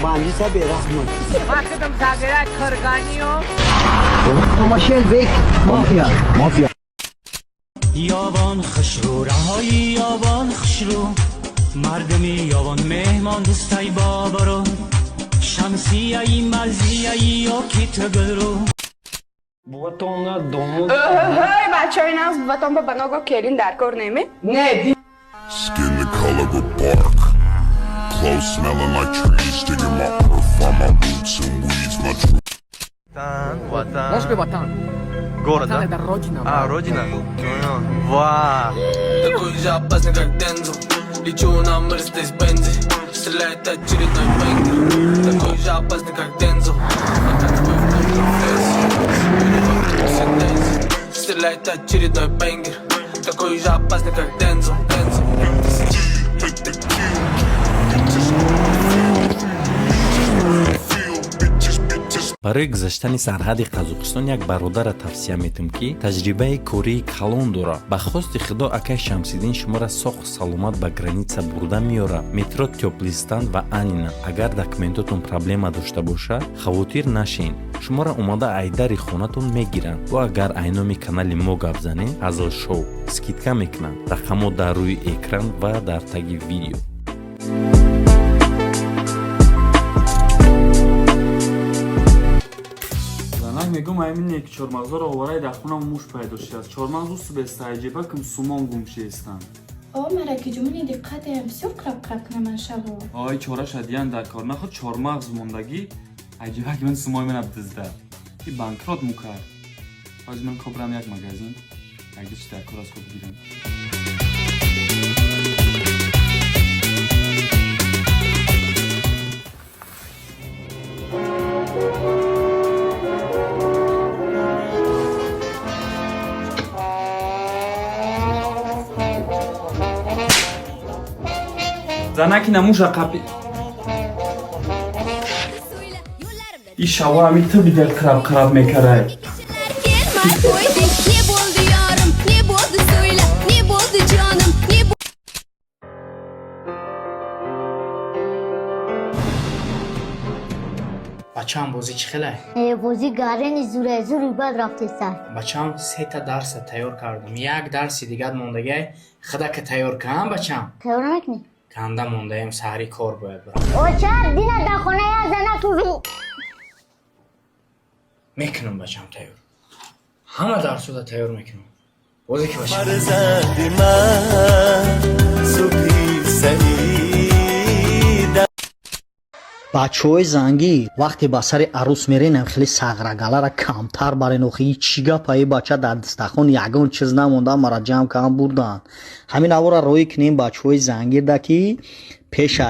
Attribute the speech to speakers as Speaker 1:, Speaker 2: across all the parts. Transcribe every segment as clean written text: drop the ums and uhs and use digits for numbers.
Speaker 1: Манҷиса бераҳмон.
Speaker 2: یاوان خشرو رهایی یاوان خشرو مردمی یاوان مهمان دوستای بابارو شمسیه مرزیه یا کیت گلرو.
Speaker 3: Буватона домод.
Speaker 4: Ҳой, бачаҳои нағз, буватон ба баного келин дар кор неме?
Speaker 5: Skin the color of bark. Clothes smelling like trees. Digging my earth, find my roots and weeds, my true.
Speaker 6: Ватан.
Speaker 7: Знаешь, какой ватан?
Speaker 6: Город,
Speaker 7: Ватан
Speaker 6: да?
Speaker 7: это родина.
Speaker 6: А, родина? Ва.
Speaker 8: Такой же опасный, как Дензел. Лечу на Мерседес Бензе. Стреляет очередной banger. Такой же опасный, как Дензел. Опять твой в контрафейс. У него все Дензи. Стреляет очередной banger. Такой же опасный, как Дензел. Дензел.
Speaker 9: Барои гузаштани сарҳади Қазоқистон як бародарра тавсия метум, ки таҷрибаи кории калон дорад. Ба хости Худо, акай Шамсиддин шуморо соқ саломат ба граница бурда меорад. Метро Тёплый Стан ва Анина. Агар документотон проблема дошта бошад, хавотир нашен, шуморо омада айдари хонатон мегиранд. Ва агар айноми канали мо гап занед, Ҳазл Шоу, скидка мекунанд. Рақамҳо дар рӯи экран ва дар таги видео.
Speaker 3: Занак мегум, аймине ки чормағзоро оварай, дар хонам муш пайдо шудааст. Чормағз усу бестаҷиба ким сумон гум шиестанд.
Speaker 10: О, мараки ҷумуни диққатаям, бисёр қираб-қираб кунаман шаво.
Speaker 3: Ой, чора шадиян дар кор наход, чормағз мондагӣ аҷиба ки ман сумои манаб дизда ки банкрот мукард. Ҳозир ман кобрам як магазин, якди чи дар кор аз худ гирам. Занаки намуша қапи и шава ами ту бидел қираб қираб мекарай.
Speaker 11: Ne bo'ldi yorim, ne bo'ldi, so'yla, ne bo'ldi jonim, ne
Speaker 7: Бачаам, бозӣ чӣ хелай?
Speaker 12: Бозӣ гарени зуре зури бад рафтеса.
Speaker 7: Бачаам, сета дарса тайёр кардам. Як дарси дигар мондагай, худака тайёр кам, бачаам.
Speaker 12: Тайёр накунӣ?
Speaker 7: Канда мондаем, саҳари кор бояд барам.
Speaker 12: Оча, дина дар хона як занак.
Speaker 7: Мекунам, бачаам, тайёр. Ҳама дарсода тайёр мекунам. Бозӣ ки, бачаам.
Speaker 2: Фарзанди ман субҳи саида.
Speaker 1: Бачаҳои зангӣ, вақте ба сари арӯс меренам, хеле сағрагалара камтар барен. Охи, чӣ гапа? И бача дар дастархон ягон чиз намонда, мара ҷамъ кам бурданд. Ҳамин авора роӣ кунем бачаҳои зангирда, ки пеша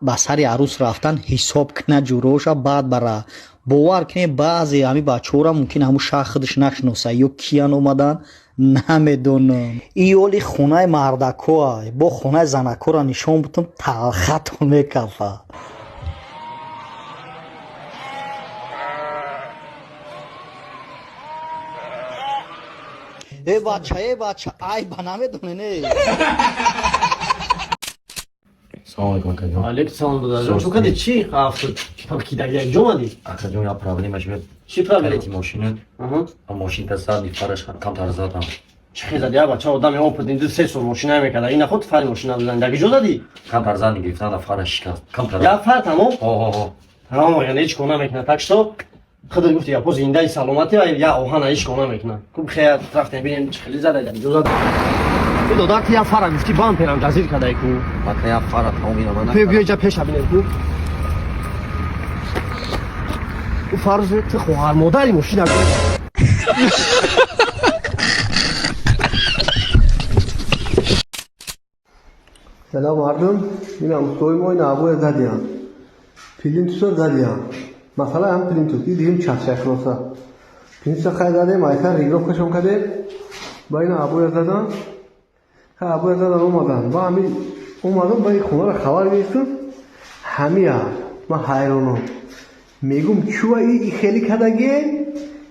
Speaker 1: ба сари арӯс рафтан ҳисоб кина ҷуроша, баъд бара. Бовар кунем, баъзе ҳамин бачаҳоро мумкин ҳамун шаҳр худаш нашиноса ё киян омадан, намедонам. И оли хонаи мардакоа, бо хонаи занакоро нишон бутам, талхатон мекафа. Э бача, э бача, ай ба намедоне не.
Speaker 6: Салом алейкум, акаҷон.
Speaker 13: Алейкум салом, додарҷон. Чун кади чӣ афтод? Кидаги як ҷо омадӣ?
Speaker 6: Акаҷон, як проблема шуд.
Speaker 13: Чӣ проблема?
Speaker 6: Калити мошина. Мошинта задни фараш камтар задам.
Speaker 13: Чӣ хел зади, бача? Одами опытный ду се сол мошина мекарда. Ина худ фари мошина бизани. Даги ҷо задӣ?
Speaker 6: Камтар задни гирифтан, фараш шикаст. Камтар.
Speaker 13: Як фар тамом?
Speaker 6: Ҳо.
Speaker 13: Тамом, яъне ҳеҷ кор намекунад. Так что худат гуфти, япо зиндаи саломатӣ ва я оҳана ҳеҷ кор намекунад. Ку хея рафтем бинем чӣ хели зада, даги ҷо зада. Додар, ти як фара гуфти, бамперам ҷазир кадай ку.
Speaker 6: Ака, як фара тамом, ина ман.
Speaker 13: Биё иҷа пеша бинем ку. Ӯ фарз ти хоҳар модари мошина.
Speaker 14: Салом мардум, инам устои мо ин абоя задиям. Плинтуса задиям. Масъала ҳам плинтус, и дигим чахчахлоса. Плинтуса хай задем, айсар регировкашон кардем. Ба ина абоя задан. Хай абоя задан омадан. Ба ҳами омадам, ба ин хонаро хабар гирифтам. Ҳамия ман ҳайронам. Мегум, чува и хеле кардагие?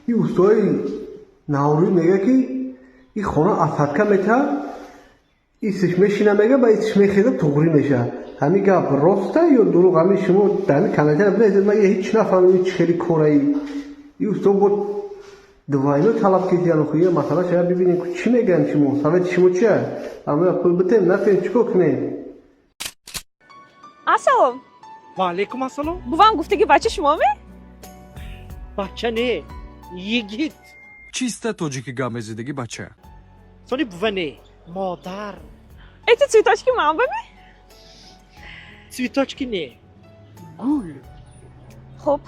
Speaker 14: И устои наврӯз мега, ки и хона асадка метавад. Исиш мешина, мега, ба исиш мехеза, туғрӣ меша. Ҳамин гап роста ё дурӯғ? Ҳамин шумо дар ҳамин комментария бинависед. Ман ҳеҷ нафаҳмидам, чӣ хели кораи и усто бо двойной талаб кардиян. Охи я масъала шая бибинем, чӣ мегӯянд. Шумо совети шумо чия? Ҳамоя пул битем, натем, чӣ кор кунем?
Speaker 4: Ассалом.
Speaker 15: Ва алейкум ассалом.
Speaker 4: Бувам гуфтаги бача шумо ме?
Speaker 15: Бача не, йигит.
Speaker 16: Чиста тоҷики гап мезидагӣ, бача.
Speaker 15: Сони бува не, модар.
Speaker 4: Это цветочки ман ба ме?
Speaker 15: Цветочки не, гул.
Speaker 4: Хуб,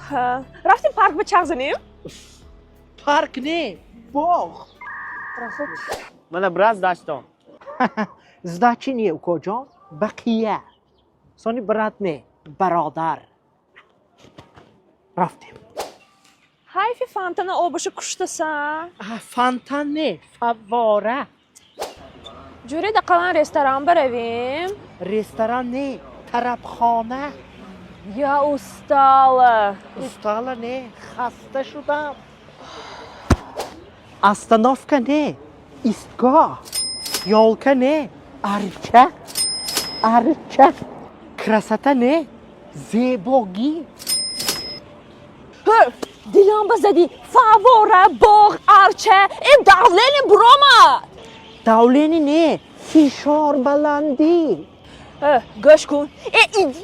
Speaker 4: рафтем парк, ба чарх занем?
Speaker 15: Парк не, боғ.
Speaker 4: Хуб.
Speaker 15: Мана, брат, сдачатон. Сдачи не, укоҷон, бақия. Сони брат не, бародар. Рафтем.
Speaker 4: Ҳайфи фонтана обаша куштаса.
Speaker 15: Фонтан не, фаввора.
Speaker 4: Ҷӯре дақалан ресторан баравем.
Speaker 15: Ресторан не, тарабхона.
Speaker 4: Я устала.
Speaker 15: Устала не, хаста шудам. Остановка не, истгоҳ. Ёлка не, арча, арча. Красота не, зебогӣ.
Speaker 4: Дилам ба задӣ. Фаввора, боғ, арча, э, давление буромад.
Speaker 15: Давление не, фишор баландӣ.
Speaker 4: Гӯш кун, э, иди.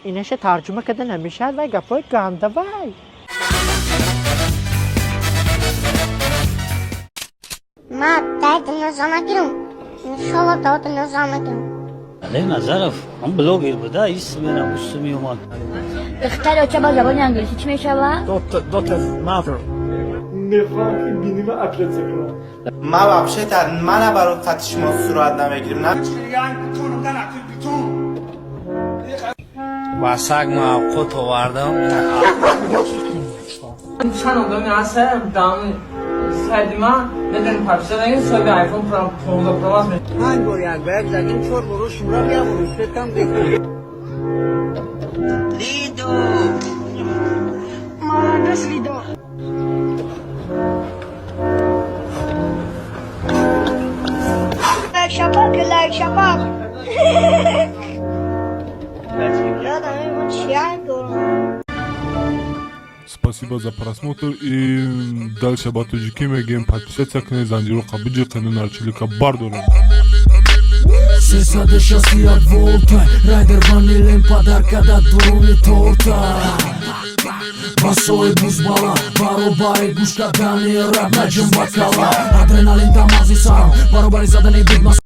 Speaker 15: Инаша тарҷума карда намешавад, вай гапҳои ганда вай.
Speaker 12: Ма дай дунё нагирам. Иншолло да дунё мегирам.
Speaker 17: Але Назаров, он блогер буда, ис мерам, усу меомад.
Speaker 12: Духтари оча ба забони англисӣ чӣ мешавад?
Speaker 18: Daughter's mother.
Speaker 19: мехоҳам ки бинима операция кунам.
Speaker 20: Ма вообще-то мана барои қати шумо сурат намегирим, на.
Speaker 7: Ва саг ма овқот овардам.
Speaker 21: Чанд одами ҳастам дами сайди ман медонем, подписа нагин, соҳиби айфон 15 Pro Max.
Speaker 22: Панҷ бор як ба як задим, чор бор шумра, як бор успетам.
Speaker 23: Лидо.
Speaker 4: Молодец, Лидо.
Speaker 12: Лайк шапак, лайк шапак.
Speaker 5: Спасибо за просмотр и дальше ба тоҷикӣ мегӯем: подписаться кунед, занҷироқа биҷиқену нарчилика бардорем.
Speaker 24: 361 волта райдер ванилем падарка дар дуруни торта. Басои бузбала баробари гӯш кардани рап наҷум ба кала, адреналин дар мағзи сарам баробари задани бит.